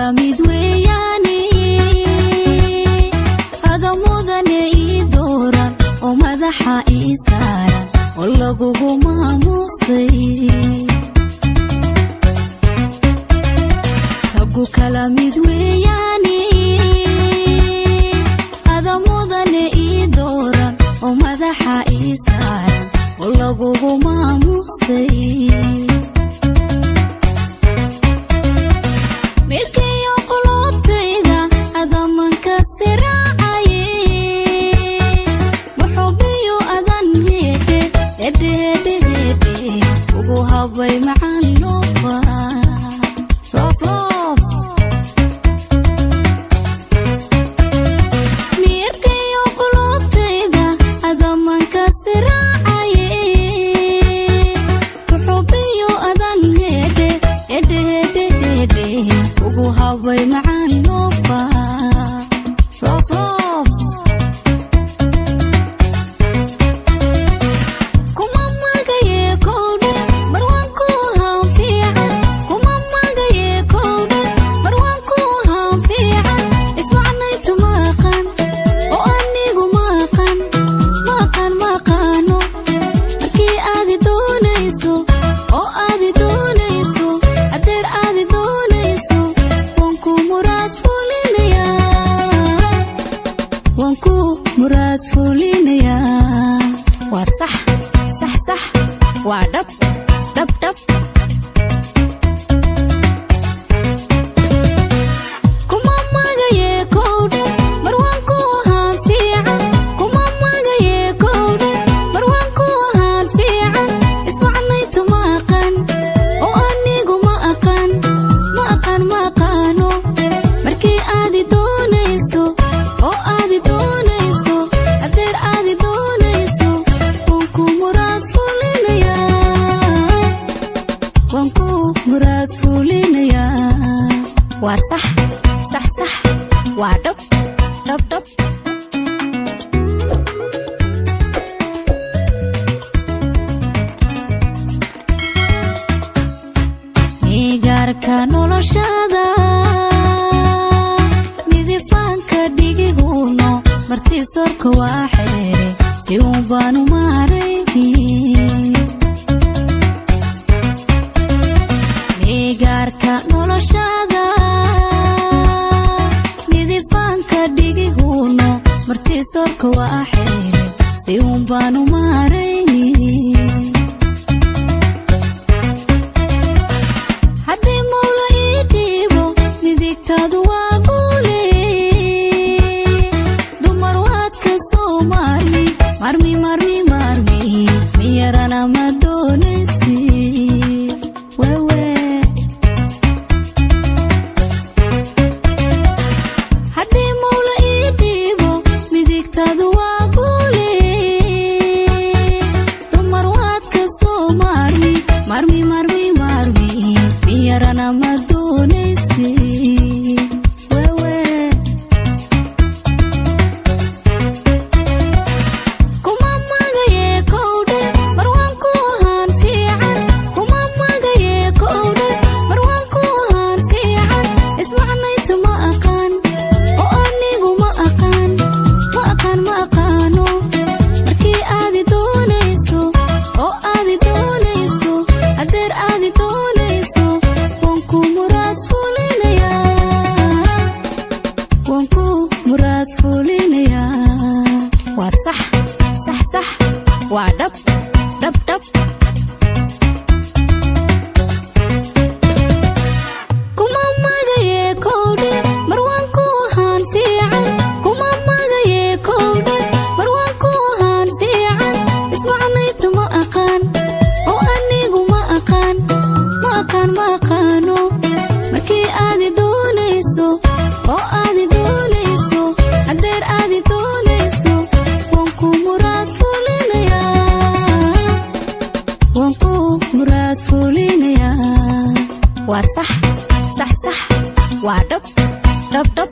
Kala mid weeyaane, ada mudane ii dooran oo madaxa ii saaran oo lagugu maamuusay. Raggu kala mid weeyaane, ada mudane ii dooran oo madaxa ii saaran oo lagugu maamuusay. Mirkayo qulubtayda adamanka siraacaye, muxubiyo adan heedhe hedhe hedhe hedhe ugu habay macaan loofa loof loof. Mirkayo qulubtayda adamanka siraacaye, muxubiyo adan hedhe hedhe hedhe hedhe ugu habay macaan loofa loof loof. Kuma magaye kowdhe marwaan ku ahaan fiican, kuma magaye kowdhe marwaan ku ahaan fiican. Ismacnaytu maqan oo anigu maqan maqan maqaano, markii aadi doonayso oo aadi doonayso adeer aadi doonayso, waan ku muraad fulinayaa, waan ku muraad fulinayaa. Waa sax sax sax, waa dhab dhab dhab. Kuma magaye kowdhe marwaan ku ahaan fiican, kuma magaye kowdhe marwaan ku ahaan fiican. Ismacnaytu maqan oo anigu ma aqaan ma aqaan ma aqaano, markii aadi doonayso oo aadi doonayso adeer aadi doonayso, waan ku muraad fulinayaa, waan ku muraad fulinayaa. Waa sax sax sax, waa dhab dhab dhab. Igaarka noloshada midifaanka dhigihuno martii soorka waa xeere si uun baanu maarayni. Migaarka noloshada midifaanka dhigihuno martii soorka waa xeere si uun baanu maarayni. Haddii mawla ii dhiibo midigtaadu waa guule, dumar waad ka soo maarmi marmi marmi marmi miyarana ma doonaysi wewe. Haddii mawla ii dhiibo midigtaadu waa guule, dumar waad ka soo maarmi marmi marmi marmi miyarana ma doonaysi wewe. Kuma magaye kowdhe marwaan ku ahaan fiican, kuma magaye kowdhe marwaan ku ahaan fiican. Ismacnaytu ma aqaan oo anigu ma aqaan ma aqaan ma aqaano, markii aadi doonayso oo aadi doonayso adeer aadi doonayso, waan ku muraad fulinayaa, waan ku muraad fulinayaa. Waa sax sax sax, waa dhab dhab dhab. Kuma magaye kowdhe marwaan ku ahaan fiican, kuma magaye kowdhe marwaan ku ahaan fiican. Ismacnaytu ma aqaan oo anigu ma aqaan ma aqaan ma aqaano, markii aadi doonayso oo aadi doonayso adeer aadi doonayso, waan ku muraad fulinayaa, waan ku muraad fulinayaa. Waa sax sax sax, waa dhab dhab dhab.